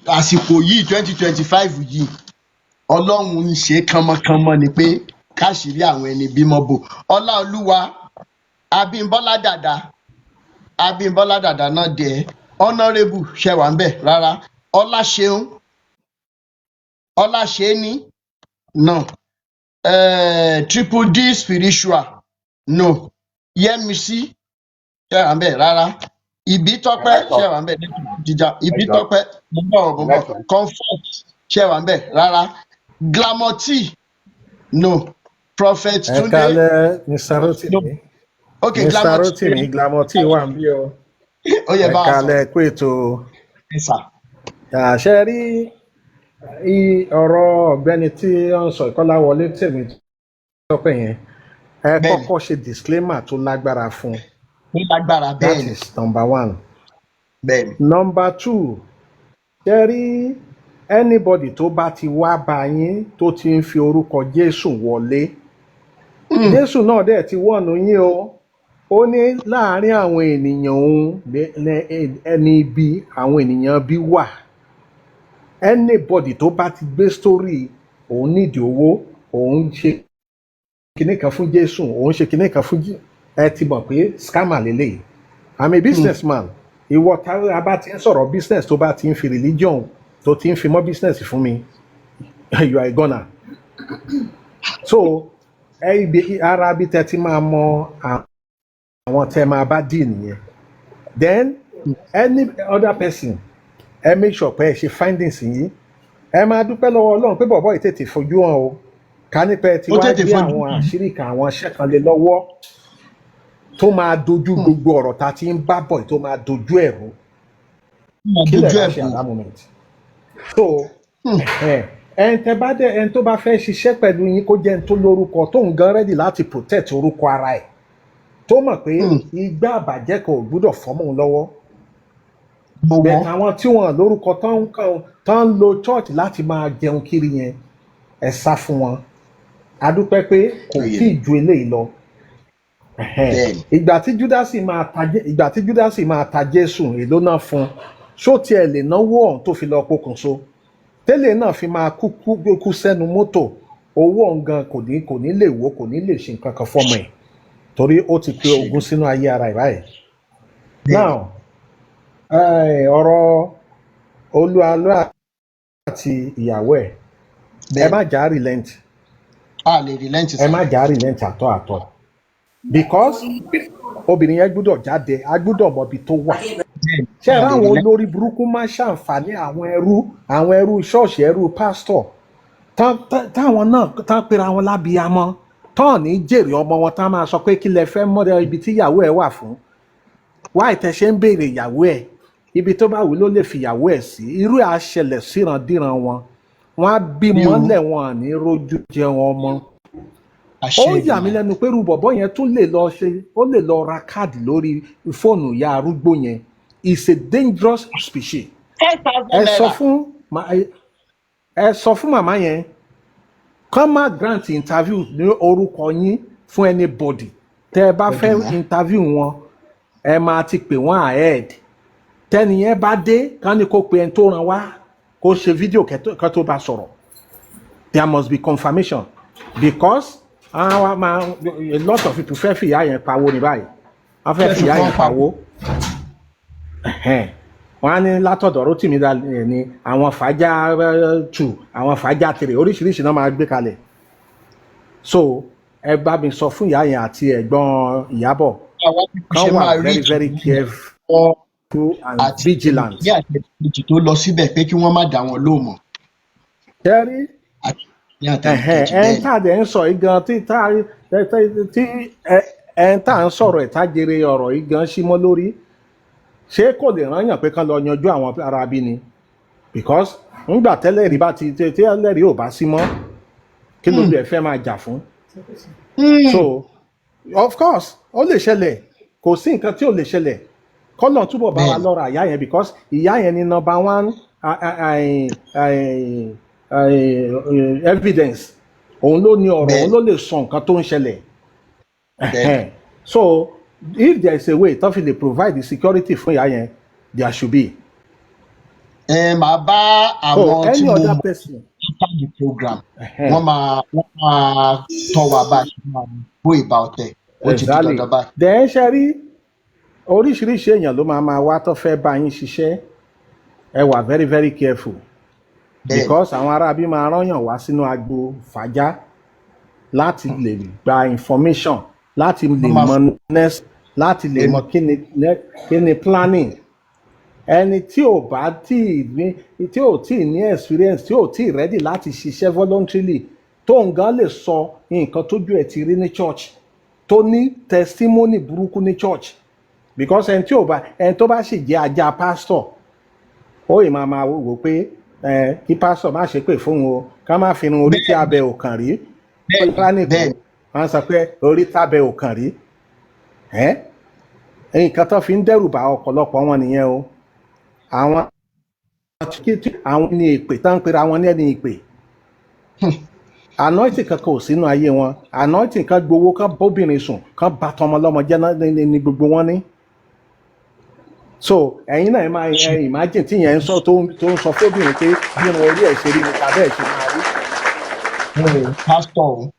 àsìkò yìí, 2025 yìí, Ọlọ́run ń ṣe kánmọ́kánmọ́ ni pé káṣírí àwọn ẹni bímọ bò. Ọláolúwa Abímbọ́lá Dàda, Abímbọ́lá Dàda náà dẹ. Honourable ṣẹwà ń bẹ rárá. Ọláṣeun, Ọláṣení náà, Triple D spiritual, no. Yẹmisí ṣẹwà ń bẹ rárá. Ìbítọ́pẹ́ ṣẹwà ń bẹ jíjà. Ìbítọ́pẹ́, mo ń bọ̀, mo ń bọ̀. Comfort ṣẹwà ń bẹ rárá. Glamour T, no. Prophet Ẹ Túndé kálẹ́, Mr no. Rotimi. Ok. Mr Glamour T. Rotimi, Glamour T wà ń bí o. Ó yẹ Ẹ bá wa sọ. kálẹ́, kú ètò. Ẹ sà. Àṣẹ rí ọ̀rọ̀ ọ̀gbẹ́ni tí ó ń sọ, Ìkọ́láwọlé tèmi tọ́pẹ́ yẹn, ẹ kọ́kọ́ ṣe disclaimer tó lágbára fún un. Ó lágbára. That is number one. Number two, ṣe rí anybody tó bá ti wá bá yín tó ti ń fi orúkọ Jésù wọlé, Jésù náà dẹ̀ ti wọ̀nù yín o. Ó ní láàárín àwọn ènìyàn òun ẹni ibi, àwọn ènìyàn bí wà. Anybody tó bá ti gbé story òun nídìí owó, òun ṣe kinní kan fún Jésù, òun ṣe kinní kan fún ẹ ti mọ̀ pé scammer lélẹ́yìí. I'm a businessman. Ìwọ tá a bá ti ń sọ̀rọ̀ business, tó bá ti ń fi religion, tó ti ń fi mọ́ business fún mi, you are a gunner. So ẹ ibi ara bí tẹ ti máa mọ àwọn tẹ máa bá dì nìyẹn. Then any other person, ẹ make sure pé ẹ ṣe findings yín. Ẹ máa dúpẹ́ lọ́wọ́ Ọlọ́run pé bọ̀bọ́ yìí tètè fojú hàn o. Ká nípa ẹ ti Ó wá tètè gbé fojú àwọn hàn. àṣírí kan, àwọn iṣẹ́ kan lé lọ́wọ́ tó máa dojú gbogbo ọ̀rọ̀ tá a ti ń bá bọ̀ yìí, tó máa dojú ẹ̀ rú. Máa Kí lẹ̀ dojú bá ẹ̀ ṣe bò. at that moment? So ẹn tẹ bá dẹ, ẹn tó bá fẹ́ ṣiṣẹ́ pẹ̀lú yín, kó jẹ́ ẹn tó lórúkọ, tó ń gan ready láti protect orúkọ ara ẹ̀, tó mọ̀ pé igbá àbàjẹ́ kan ò gbúdọ̀ fọ́mọ́ òun lọ́wọ́. Mo bẹ́ẹ̀ wọ́. Àwọn tí wọ́n lórúkọ tán ń kàn, tán ń lo church láti máa jẹun kiri yẹn, ẹ sá fún wọn. A dúpẹ́ pé kò Oyè tí ì ju eléyìí lọ. Ẹ̀hẹ́n. Ìgbà tí Júdásì máa ta Jésù, èló náà fún un? Ṣó tiẹ̀ lè náwó ọ̀hún tó fi lọ pokùnso tẹ́lẹ̀ náà fi máa kú kú kú sẹ́nu mọ́tò? Owó ọ̀hún gan kò ní lè wò, kò ní lè ṣe nǹkan kan fọ́mọ ẹ̀, torí ó ti pe ogun sínú ayé ara ẹ̀ báyìí. Now ọ̀rọ̀ Olúalọ́ àti ìyàwó ẹ̀, ẹ má jà relent. A lè relent. Ẹ Sir. má jà relent àtọ́ àtọ́, because obìnrin yẹn gbúdọ̀ jáde, a gbúdọ̀ mọ ibi tó wà. Ṣé ẹ A lè ráwọn relent. olórí burúkú máa ń ṣàǹfààní àwọn ẹrú ṣọ́ọ̀ṣì, ẹrú pásítọ̀, táwọn náà tán pera wọn lábíyamọ, tán ní jèrè ọmọ wọn, tán máa sọ pé kí lẹ fẹ́ mọ́ ibi tí ìyàwó ẹ̀ wà fún wá, ìtẹ̀ṣe ń béèrè ìyàwó ẹ̀, ibi tó bá wù ló lè fi ìyàwó ẹ̀ sí. Irú ẹ̀ á ṣẹlẹ̀ síran-díran wọn, wọn á bímọ Ní o. lẹ̀, wọn à ní rójú jẹun ọmọ. Àṣẹ Ó ń yà mí Èdùmàrè. lẹ́nu pé irú bọ̀bọ́ yẹn tún lè lọ ṣe, ó lè lọ ra káàdì lórí fóònù ìyá arúgbó yẹn. Is a dangerous species. 5,000 Ẹ sọ naira. fún ẹ sọ fún màmá yẹn kán má grant interview ní orúkọ yín fún anybody. Tẹ ẹ bá fẹ́ Ọdùnmá. interview wọn, ẹ máa ti pè wọ́n ahead. Tẹ́ni yẹn bá dé, kán ní kó pe ẹni tó ràn wá, kó ṣe fídíò kẹ́ tó bá sọ̀rọ̀. There must be confirmation, because àwọn máa, a lot of people fẹ́ fìyà yẹn pawó ní báyìí. Wọ́n fẹ́ Fẹ́ fi fìyà wọ́n yẹn pawó. pawó. Ẹ̀hẹ́n. Wọ́n á ní látọ̀dọ̀ Rótìmí ní àwọn fàájà two, àwọn fàájà three, oríṣiríṣi náà máa gbé kalẹ̀. So ẹ bá mi sọ fún ìyá yẹn àti ẹ̀gbọ́n Ìyábọ̀ Àwa bí kò kán ṣe wà máa rí very very careful and àti vigilant. ní àtẹ̀kejì tó lọ síbẹ̀ pé kí wọ́n má dá wọn lóhùn mọ́. Ṣẹ́rí Àti ní ẹ̀hẹ́n àtẹ̀kejì ẹn bẹ́ẹ̀ ni. tá a dẹ̀ ń sọ yìí gan, tí tá tí ẹ ẹn tá à ń sọ̀rọ̀ ẹ̀, tá jèrè ọ̀rọ̀ yìí gan sí mọ́ lórí, ṣé kò lè rányàn pé kán lọ yanjú àwọn ará bí ni? Because ńgbà tẹ́lẹ̀rí bá ti tí ẹlẹ́rìí ò bá sí mọ́, kí ló lè fẹ́ máa jà fún? So of course ó lè ṣẹlẹ̀, kò sí nǹkan tí ò lè ṣẹlẹ̀. Kọ́lọ̀ túbọ̀ bá wa lọ́ra ìyá yẹn, because ìyá yẹn ni number one evidence. Òun ló ní ọ̀rọ̀, òun ló lè sọ nǹkan tó ń ṣẹlẹ̀. So if there is a way tó fi lè provide the security fún ìyá yẹn, there should be. Ẹ máa bá So àwọn tí any mo other mọ̀ person after the program, wọ́n máa tọ́ wa bá a ṣe máa go about ẹ̀. Ó ti di dandan báyìí. Then ṣe rí, oríṣiríṣi èèyàn ló máa wá tó fẹ́ bá yín ṣiṣẹ́. Ẹ wà very very careful, because àwọn aráabí máa rányàn wá sínú agbo fàájà láti lè gba information, láti lè Wọ́n máa mọ next, láti lè mọ kí ni planning. Ẹni tí ò bá tí ì ní, tí ò tí ì ní experience, tí ò tí ì ready láti ṣiṣẹ́ voluntarily, tóun gan lè sọ nǹkan tójú ẹ̀ ti rí ní church, tó ní testimony burúkú ní church, because ẹni tí ò bá, ẹni tó bá sì jẹ́ ajá pastor, ó yìí máa wò pé ẹ kí pastor má ṣe pè fóun o, ká má fi irun orí tí abẹ ò kàn rí panic. Wọ́n sọ pé orí tábẹ ò kàn rí ẹ, nǹkan tó fi ń dẹ́rù bá ọ̀pọ̀lọpọ̀ wọn nìyẹn o. Àwọn àwọn ní èpè tó ń pera wọn ní ẹni ìpè, anointing kankan ò sínú ayé wọn. Anointing kan gbowó, kan bóbìnrin sùn, kan bá tọmọ lọ́mọ jẹ́ náà ní gbogbo wọn ní. So ẹ̀yin náà, ẹ máa ẹ imagine tí yẹn ń sọ, tó ń sọ fóbìnrin pé bí irun orí ẹ̀ ṣe rí ni tàbí ẹ̀ ṣe máa rí. Pásítọ̀ o.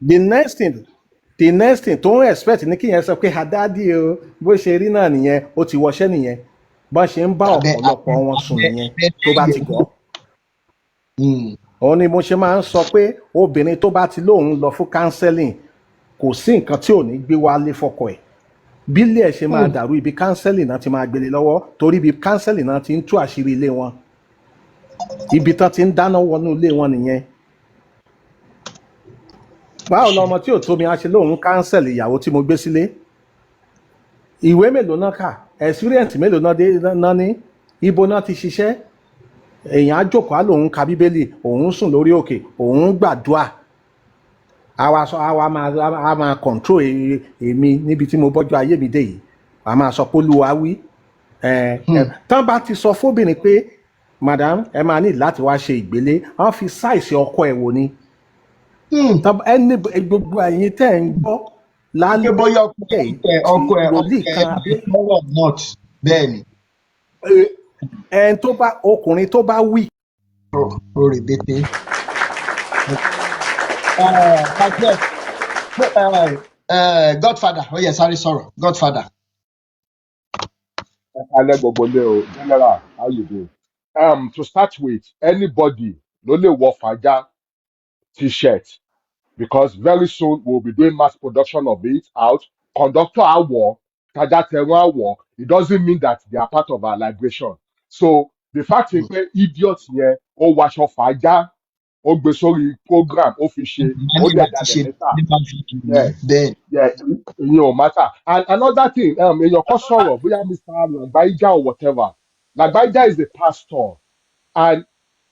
The next thing tó ń expect ní kí yẹn sọ pé àdádì o, bó ṣe rí náà nìyẹn, ó ti wọṣẹ́ nìyẹn. Bọ́n ṣe ń bá ọ̀pọ̀lọpọ̀ wọn sùn nìyẹn tó bá ti gọ́. Òun ni mo ṣe máa ń sọ pé obìnrin tó bá ti lóun lọ fún counseling, kò sí nǹkan tí ò ní gbé wálé fọkọ ẹ̀. Bílẹ̀ ẹ̀ ṣe máa dàrú, ibi counseling náà ti máa gbélé lọ́wọ́, torí ibi counseling náà ti ń tú àṣírí ilé wọn, ibi tán ti ń dáná wọnú ilé wọn nìyẹn. Báwo lọmọ tí ò tó mi á ṣe lóun counsel ìyàwó tí mo gbé sílé? Ìwé mélòó náà kà? Experience mélòó náà dé náà ní? Ibo náà ti ṣiṣẹ́? Èèyàn á jókòó, á lòun ka Bíbélì, òun sùn lórí òkè, òun gbàdúà, àwa sọ, àwa máa, á máa control èmi níbi tí mo bọ́jú ayé mi dé yìí, a máa sọ pé Olúwa wí. Ẹ ẹ, tán bá ti sọ fóbìnrin pé madam, ẹ máa ní láti wá ṣe ìgbélé, wọ́n fi size ọkọ ẹ̀ wò ni. Ẹni gbogbo ẹ̀yin tẹ́ ń gbọ́ Pé lálẹ́ bóyá ọkọ yìí ẹ ọkọ ẹ tí wòlíì ọkọ ẹ kan àbí lọ́wọ́ not bẹ́ẹ̀ ni. Ẹni tó bá, ọkùnrin tó bá wí. Ó rè bété. Margaret, Godfather, ó yẹ sáré sọ̀rọ̀, Godfather. Alẹ́ gbogbo lé o. General, how you doing? To start with, anybody ló lè wọ fàájà T-shirt, because very soon we'll be doing mass production of it out. Conductor á wọ̀, tajà tẹrun á wọ̀. It doesn't mean that they are part of our liberation. So the fact is pé idiot yẹn, ó wọṣọ fàájà, ó gbé sórí program, ó fi ṣe, ó Ní dẹ̀ láti dalẹ̀ ṣe lẹ́tà. Nípa fídíò Yeah. bẹ́ẹ̀. Yeah, ìyẹn ò matter. And another thing, èèyàn kan sọ̀rọ̀, bóyá Mr. Lagbaija or whatever. Lagbaija is a pastor, and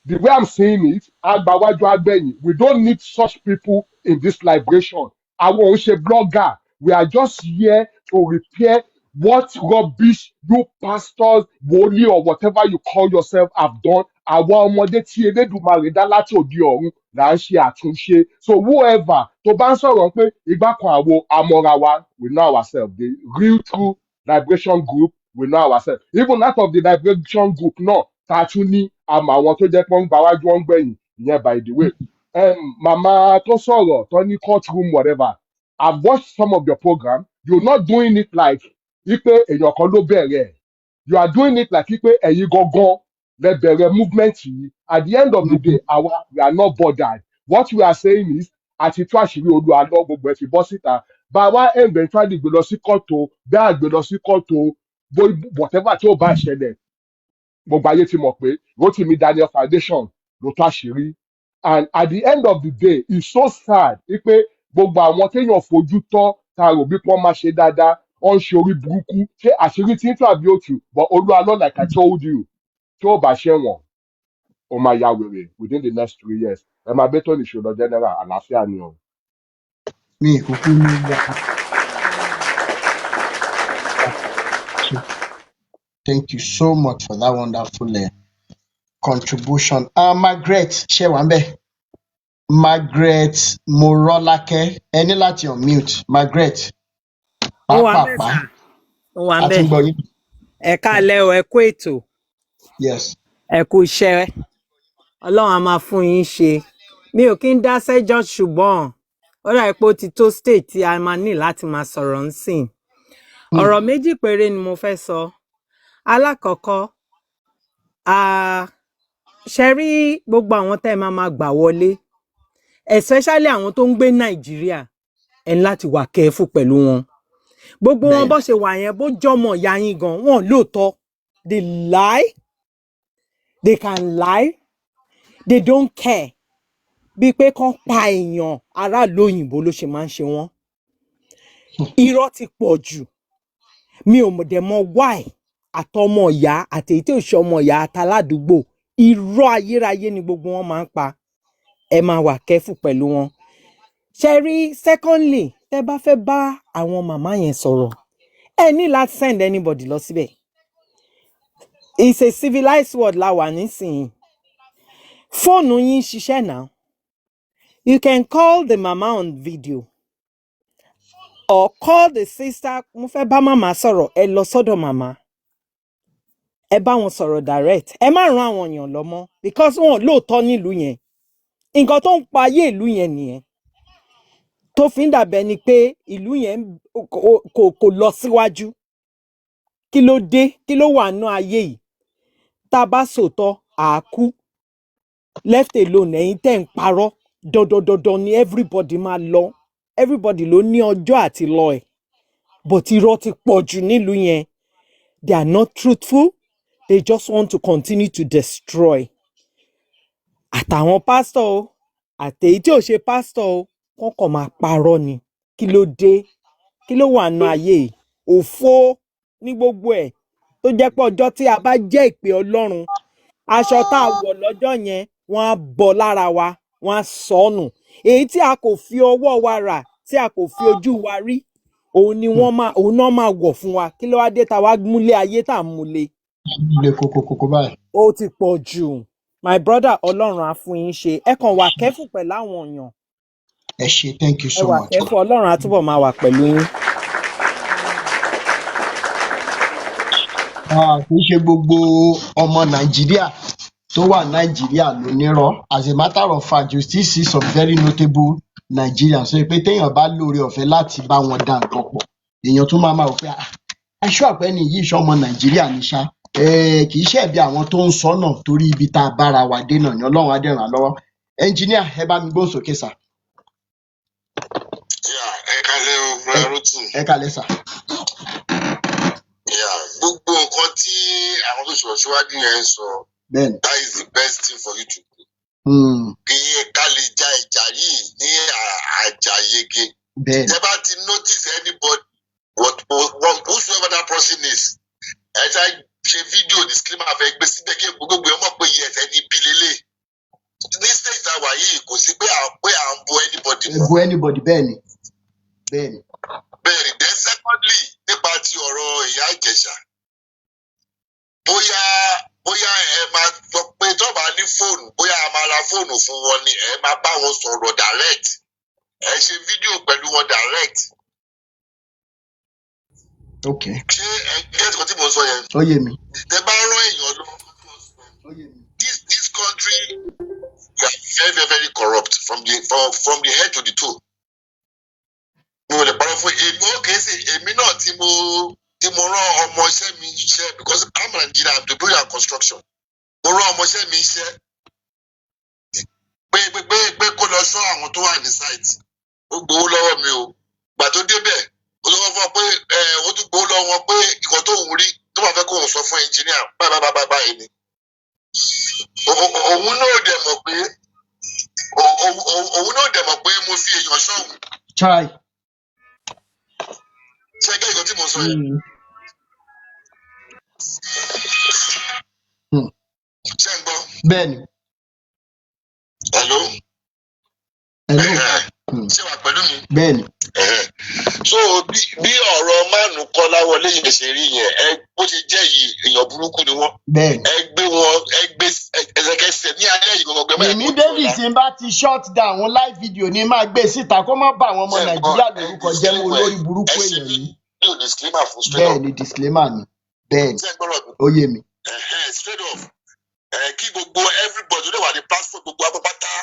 the way I'm saying it, agbawájú agbẹ̀yìn, we don't need such people in this liberation. Àwọn òun ṣe blogger. We are just here to repair what rubbish you pastors, wòlíì or whatever you call yourself have done. Àwọn ọmọdé tí Elédùmarè dá láti òde ọ̀run là ń ṣe àtúnṣe. So whoever tó bá ń sọ̀rọ̀ pé ìgbà kan, àwo amọ̀ra wa, we know ourselves. The real true liberation group, we know ourselves. Even out of the liberation group náà tá a tún ní àmọ́ àwọn tó jẹ́ pé wọ́n ń gbáwájú, wọ́n ń gbẹ̀yìn. Ìyẹn by the way. Màmá tó sọ̀rọ̀ tó ní courtroom whatever, I've watched some of your program. You're not doing it like wípé èèyàn kan ló bẹ̀rẹ̀ ẹ̀. You are doing it like wípé ẹ̀yin gangan lẹ bẹ̀rẹ̀ movement yìí. At the end of the day, àwa, we are not bothered. What we are saying is, àti tú àṣírí Olúwa lọ, gbogbo ẹ̀ ti bọ́ síta. Bá a wá eventually gbé lọ sí kóòtù, bí a gbé lọ sí kóòtù, bó whatever tí ó bá ṣẹlẹ̀, gbogbo ayé ti mọ̀ pé Rotimi Daniel Foundation ló tú àṣírí. And at the end of the day, it's so sad wípé gbogbo àwọn téèyàn fojú tọ́, tá a rò bí wọ́n máa ṣe dáadáa, wọ́n ń ṣe orí burúkú. Ṣé àṣírí tí ń tú àbí òtù? But Olúwa, like I told you, tí ó bá ṣẹ̀wọ̀n, ó máa ya wèrè within the next 3 years. Ẹ máa bẹ́ tó nìṣó lọ. General, àlàáfíà ni o. Mi kúkú ní wá. Thank you so much for that wonderful contribution. Margaret, ṣé wà ń bẹ̀? Margaret Morọ́lákẹ́, ẹ ní láti unmute, Margaret. Ó wà ń bẹ̀ Pápápá. Sà, ó wà ń A ti bẹ̀. ń gbọ́ yín. Ẹ káalẹ́ o, ẹ kú ètò. Yes. Ẹ kú iṣẹ́, Ọlọ́run á máa fún yín ṣe. Mi ò kí ń dá sẹ́jọ́, ṣùgbọ́n ó dà pé ó ti tó stage tí a máa ní láti máa sọ̀rọ̀ ńsìn. Ọ̀rọ̀ méjì péré ni mo fẹ́ sọ. Alákọ̀ọ́kọ́, ṣe rí gbogbo àwọn tẹ́ ẹ máa máa gbà wọlé, especially àwọn tó ń gbé Nàìjíríà, ẹ ní láti wà careful pẹ̀lú wọn. Gbogbo wọn bó ṣe wà yẹn, bó jọmọ ìyá yín gan, wọn lóòótọ́. They lie, they can lie, they don't care. Bíi pé kán pa èèyàn aráàlú òyìnbó ló ṣe máa ń ṣe wọ́n. Irọ́ ti pọ̀ jù. Mi ò dẹ̀ mọ̀ why. Àtọmọ ìyá àtèyí tí ò ṣe ọmọ ìyá, àtàládùúgbò, irọ́ ayérayé ni gbogbo wọn máa ń pa. Ẹ máa wà careful pẹ̀lú wọn. Ṣe rí, secondly, tẹ́ bá fẹ́ bá àwọn màmá yẹn sọ̀rọ̀, ẹ ní láti send anybody lọ síbẹ̀. It's a civilized world la wà nísìnyí. Fóònù yín ń ṣiṣẹ́ now. You can call the mama on video or call the sister. Mo fẹ́ bá màmá sọ̀rọ̀, ẹ lọ sọ́dọ̀ màmá, ẹ bá wọn sọ̀rọ̀ direct. Ẹ má ràn àwọn èèyàn lọ mọ́, because wọn lóòótọ́ nílùú yẹn. Nǹkan tó ń pa ayé ìlú yẹn nìyẹn, tó fi ń dàbẹ́ ni pé ìlú yẹn kò lọ síwájú. Kí ló dé? Kí ló wà nú ayé yìí? Tá a bá sòótọ́, àákú left alone. Ẹ̀yin tẹ́ ń parọ́, dandandandan ni everybody máa lọ. Everybody ló ní ọjọ́ àti lọ ẹ̀, but irọ́ ti pọ̀ jù nílùú yẹn. They are not truthful, they just want to continue to destroy. Àtàwọn pásítọ̀ o, àtèyí tí ò ṣe pásítọ̀ o, wọ́n kàn máa parọ́ ni. Kí ló dé? Kí ló wà nù ayé yìí? Òfo ní gbogbo ẹ̀, tó jẹ́ pé ọjọ́ tí a bá jẹ́ ìpè Ọlọ́run, aṣọ tá a wọ̀ lọ́jọ́ yẹn, wọ́n á bọ́ lára wa, wọ́n á sọnù. Èyí tí a kò fi ọwọ́ wa rà, tí a kò fi ojú wa rí, òun ni wọ́n máa, òun náà máa wọ̀ fún wa. Kí ló wá dé tá a wá múlé ayé tá a múlé Le kókó báyìí? Ó ti pọ̀ jù, my brother. Ọlọ́run á fún yín ṣe. Ẹ kàn wà careful pẹ̀lú àwọn èèyàn. Ẹ ṣé, thank you Ẹ so wà much. careful. Ọlọ́run á túbọ̀ máa wà pẹ̀lú yín. Ah, kì í ṣe gbogbo ọmọ Nàìjíríà tó wà Nàìjíríà ló nírọ́. As a matter of fact, you still see some very notable Nigerians sọ pé téèyàn bá lóore ọ̀fẹ́ láti bá wọn dá nǹkan pọ̀, èèyàn tún máa máa wò pé, ah, aṣọ àpẹẹni yìí ṣọmọ Nàìjíríà ní ṣá. Kì í ṣẹ̀bi àwọn tó ń sọ náà, torí ibi tá a bára wa dé náà ni. Ọlọ́run á dẹ̀ ràn án lọ́wọ́. Engineer, ẹ bá mi gbóhùn sókè sà. Yeah, ẹ kálẹ́ o, Ẹ brother Rotimi. Ẹ kálẹ́ sà. Yeah, gbogbo nǹkan tí àwọn tó sọ̀rọ̀ síwájú yẹn ń sọ, that is the best thing for you to do. Kí ká lè ja ìjà yìí ní àjàyege. Tẹ́ bá ti notice anybody, what whosoever that person is, ẹ ṣá ṣe fídíò disclaimer, fẹ́ gbé síbẹ̀ kí gbogbo ẹ mọ̀ pé yes, ẹni bí lélẹ̀. Ní stage tá a wà yìí, kò sí pé à ń bo anybody Ẹ mọ́. bu anybody, bẹ́ẹ̀ ni. Bẹ́ẹ̀ni. Then secondly, nípa ti ọ̀rọ̀ Ìyá Ìjẹ̀ṣà, bóyá ẹ máa sọ pé tó bá ní fóònù, bóyá a máa ra fóònù fún wọn ni, ẹ máa bá wọn sọ̀rọ̀ direct, ẹ ṣe fídíò pẹ̀lú wọn direct. Ok. Ṣé ẹ get nǹkan tí mo ń sọ yẹn? Ó yé mi. Tẹ bá rán èèyàn lọ, this country, we are very, very, very corrupt from the head to the toe. Mi ò lè parọ́ fún èmi. Ó kìí ṣe èmi náà tí mo rán ọmọọṣẹ́ mi iṣẹ́, because I'm an engineer, I'm the building and construction. Mo rán ọmọọṣẹ́ mi iṣẹ́ pé kó lọ ṣọ́ àwọn tó wà ní site. Ó gbowó lọ́wọ́ mi o. Gbà tó débẹ̀, ó sọ fún ọ pé ẹ ó tún gbowó lọ́wọ́ wọn pé ìkan tó ń rí tó bá fẹ́ kó òun sọ fún engineer báyìí báyìí báyìí báyìí ni. Òun náà dẹ̀ mọ̀ pé mo fi èèyàn ṣọ́hun. Chai. Ṣé ẹ gẹ́ ìkan tí mo sọ yẹn? Ṣé ń gbọ́? Bẹ́ẹ̀ ni. Hello? Hello. Ẹ̀hẹ́n. Ṣé wà pẹ̀lú mi? Bẹ́ẹ̀ni. Ẹ̀hẹ́n. So bí ọ̀rọ̀ mánu Kọ́láwọlé yẹn ṣe rí yẹn, ẹ bó ṣe jẹ́ yìí, èèyàn burúkú ni wọ́n. Ẹ gbé wọn, ẹ gbé ẹsẹ̀kẹsẹ̀ ní alẹ́ yìí gbọgbẹ mẹ́rin. Yèmí Davis ń bá ti shut down live video ní máa gbé síta kó má bà àwọn ọmọ Nàìjíríà lórúkọ jẹ́ mọ́, olórí burúkú Ẹ ṣe èèyàn yìí. Fídíò disclaimer fún straight up. Bẹ́ẹ̀ni, disclaimer ni, bẹ́ẹ̀ni. Ṣé ẹ gbọ́dọ̀ mi? Ó yé mi. Ẹ̀hẹ́n, straight off, ẹ kí gbogbo everybody tó lè wà ní platform, gbogbo apápátá,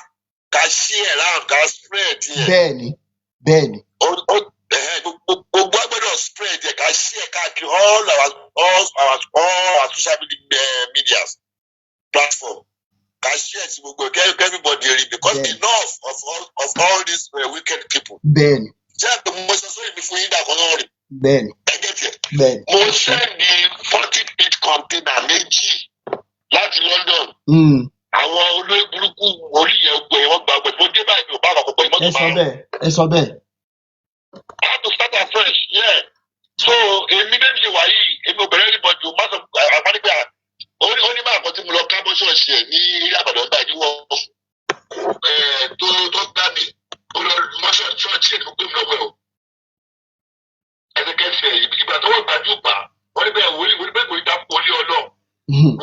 ká share round, ká spread yẹn. bẹ́ẹ̀ni bẹ́ẹ̀ni Ẹ̀hẹ́n, gbogbo agbọ́dọ̀ spread yẹn, ká share káàkiri all our social medias platform, ká share ti gbogbo ẹ̀, kí everybody rí, because enough of all these wicked people. Ṣé àpè mo sọ sórí mi fún yín dàgbọ́n náà rí? Bẹ́ẹ̀ni. Ẹ get it? Bẹ́ẹ̀ni. Mo send 40 feet container méjì láti London. Àwọn olórí burúkú wòlíì yẹn gbé, wọn gba gbẹ. Mo dé báyìí, mi ò bá àwọn àkọ́kọ́ mọ́tò Ẹ sọ márùn. bẹ́ẹ̀, ẹ sọ bẹ́ẹ̀. I had to start afresh, yeah. So èmi bẹ́ẹ̀ ṣe wà yìí, èmi ò bẹ̀rẹ̀ anybody o. Má sọ àpánígbà ó ní máa kọ́ tí mo lọ ká bọ́ ṣọ́ọ̀ṣì ẹ̀ ní ilé àbàdàn báyìí ní wọ́n tó gbá mi, ó lọ mọ́ ṣọ́ọ̀ṣì ẹ̀ ní gbé mi lọ́wọ́ ẹ̀ o. Ẹsẹ̀kẹsẹ̀ ìgbà tó wọ́n gbájú pa wọ́n ní bẹ́ẹ̀, wòlíì wòlíì bẹ́ẹ̀ kò ní dá wòlíì ọlọ́,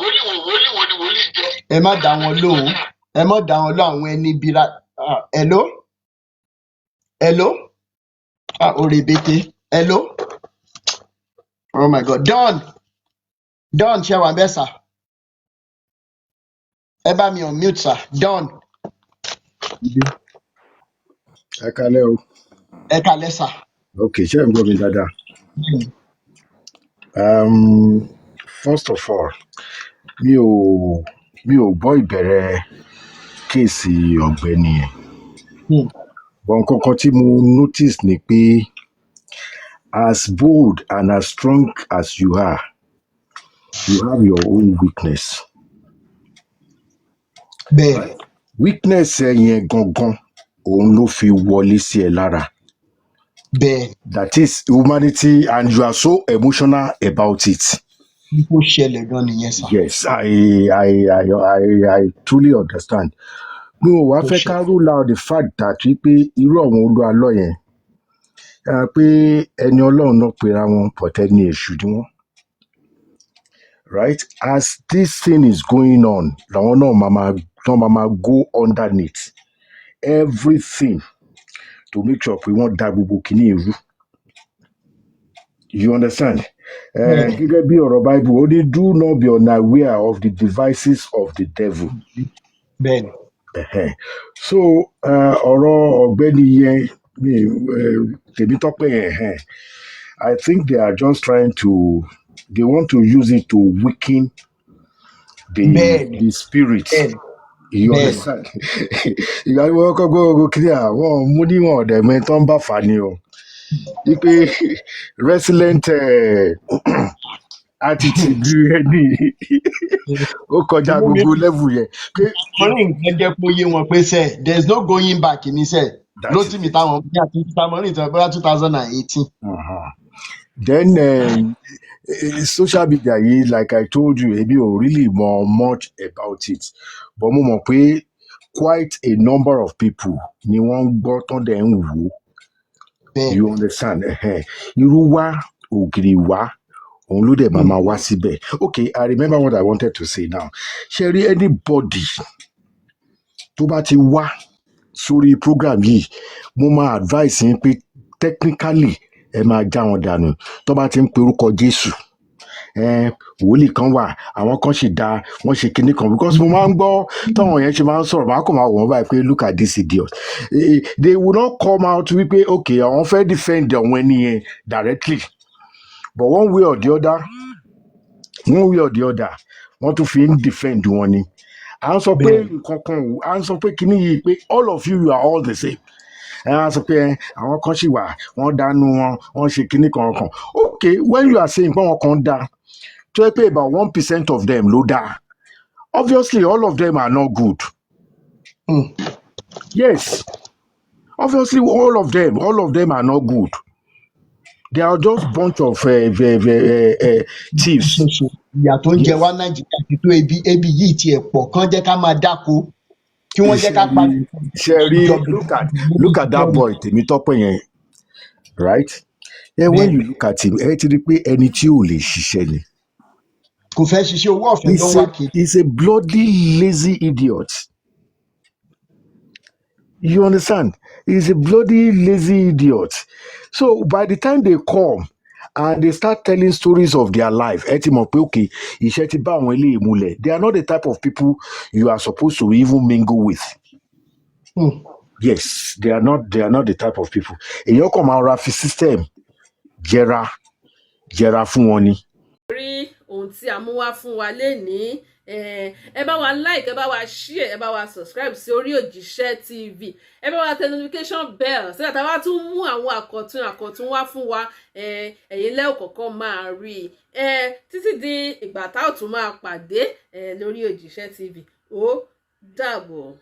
wòlíì wo, wòlíì wo ni wòlíì jẹ́? Ẹ má dá wọn lóhùn, ẹ má dá wọn lóhùn, àwọn ẹni bíra. Ah, hello, hello, ah, òrèbètè, hello, oh my God, Don, Don, ṣe wà bẹ́ẹ̀ sà? Ẹ bá mi unmute, sir Don. Ẹ kalẹ́ o. Ẹ kalẹ́, sà. Ok, ṣé ẹ̀ ń gbọ́ mi dáadáa? First of all, mi ò gbọ́ ìbẹ̀rẹ̀ case ọ̀gbẹ́ni yẹn. But nǹkan kan tí mo notice ni pé as bold and as strong as you are, you have your own weakness. Weakness ẹ yẹn gangan òun ló fi wọlé sí ẹ lára. That is humanity, and you are so emotional about it. Bí kò ṣẹlẹ̀ gan nìyẹn, sà. Yes, I truly understand. Mi ò wá Kò fẹ́ ká ṣẹlẹ̀. rule out the fact that wípé irú àwọn Olúalọ́ yẹn, pé ẹni Ọlọ́run náà pera wọn, but ẹni èṣù ni wọ́n. Right? As this thing is going on, làwọn náà máa go underneath everything to make sure pé wọ́n da gbogbo kìíní rú. You understand? Gẹ́gẹ́ bí ọ̀rọ̀ Bible, ó ní, "Do not be unaware of the devices of the devil." Ẹ̀hẹ́n. So ọ̀rọ̀ ọ̀gbẹ́ni yẹn mi, Tèmítọ́pẹ́ yẹn, ẹ̀hẹ́n, I think they are just trying to, they want to use it to weaken the spirit. You understand? Ìgbà tí wọ́n kọ́ gbọ́ gbogbo kí ni àwọn mú níwọ̀n ọ̀dẹ̀ mi tó ń bá fà ni o. Wípé resilient attitude ẹni ó kọjá Inú mi gbogbo level yẹn. Pé orí nǹkan jẹ́ kó yé wọn pé sẹ́ there is no going back ní sẹ́ That is Rótìmí it. táwọn bí àti Samorin tán bóyá 2018. Then social media yìí, like I told you, èmi ò really mọ much about it, but mo mọ̀ pé quite a number of people ni wọ́n ń gbọ́ tán dẹ̀ ń wò ó. You understand? Ẹ̀hẹ́n. Irú wá ògiri wá, òun ló dẹ̀ máa máa wá síbẹ̀. Okay, I remember what I wanted to say now. Ṣé rí anybody tó bá ti wá sórí program yìí, mo máa advice yín pé technically ẹ máa já wọn dànù tó bá ti ń pe orúkọ Jésù, wòlíì kan wà, àwọn kan sì da wọ́n ṣe kinní kan, because mo máa ń gbọ́ táwọn yẹn ṣe máa ń sọ̀rọ̀, máa kàn máa wọ̀ wọ́n báyìí pé look at this idiot. They will not come out wípé okay, àwọn fẹ́ defend àwọn ẹni yẹn directly, but one way or the other, one way or the other, wọ́n tún fi ń defend wọn ni. À ń sọ pé nǹkan kan ò, à ń sọ pé kinní yìí pé all of you, you are all the same. Ẹ á sọ pé ẹ, àwọn kan sì wà, wọ́n dánú wọn, wọ́n ṣe kinní kan kan. Okay, when you are saying pé àwọn kan dá, tó yẹ pé about 1% of them ló dá, obviously all of them are not good. Yes, obviously all of them are not good. They are just bunch of thieves. Ìyà tó ń jẹ wá Nàìjíríà ti tó. Ebi, ebi yìí tiẹ̀ pọ̀ kán jẹ́ ká máa dáko. Kí wọ́n jẹ́ ká parí Ṣe rí, ìjọba. look at that boy Tèmítọ́pẹ́ yẹn, right? Yeah, when you look at him, ẹ ti rí pé ẹni tí ò lè ṣiṣẹ́ ni. Kò fẹ́ ṣiṣẹ́, owó ọ̀fẹ́ ló ń He's wá a kiri. He's a bloody lazy idiot. You understand? He's a bloody lazy idiot. So by the time they come and they start telling stories of their life, ẹ ti mọ̀ pé okay, iṣẹ́ ti bá àwọn eléyìí múlẹ̀. They are not the type of people you are supposed to even mingle with. Yes, they are not. They are not the type of people. Èèyàn kàn máa ra fi system jẹra jẹra fún wọn ni. Rí ohun tí a mú wá fún wa lénìí, ẹ bá wa like, ẹ bá wa share, ẹ bá wa subscribe sí orí Òjíṣẹ́ TV, ẹ bá wa tẹ notification bell sígbà tá a bá tún mú àwọn àkọ̀tun àkọ̀tun wá fún wa, ẹ̀yin lẹ́ẹ̀ kọ̀ọ̀kan máa rí i. Títí di ìgbà tá ò tún máa pàdé lórí Òjíṣẹ́ TV, ó dàbọ̀.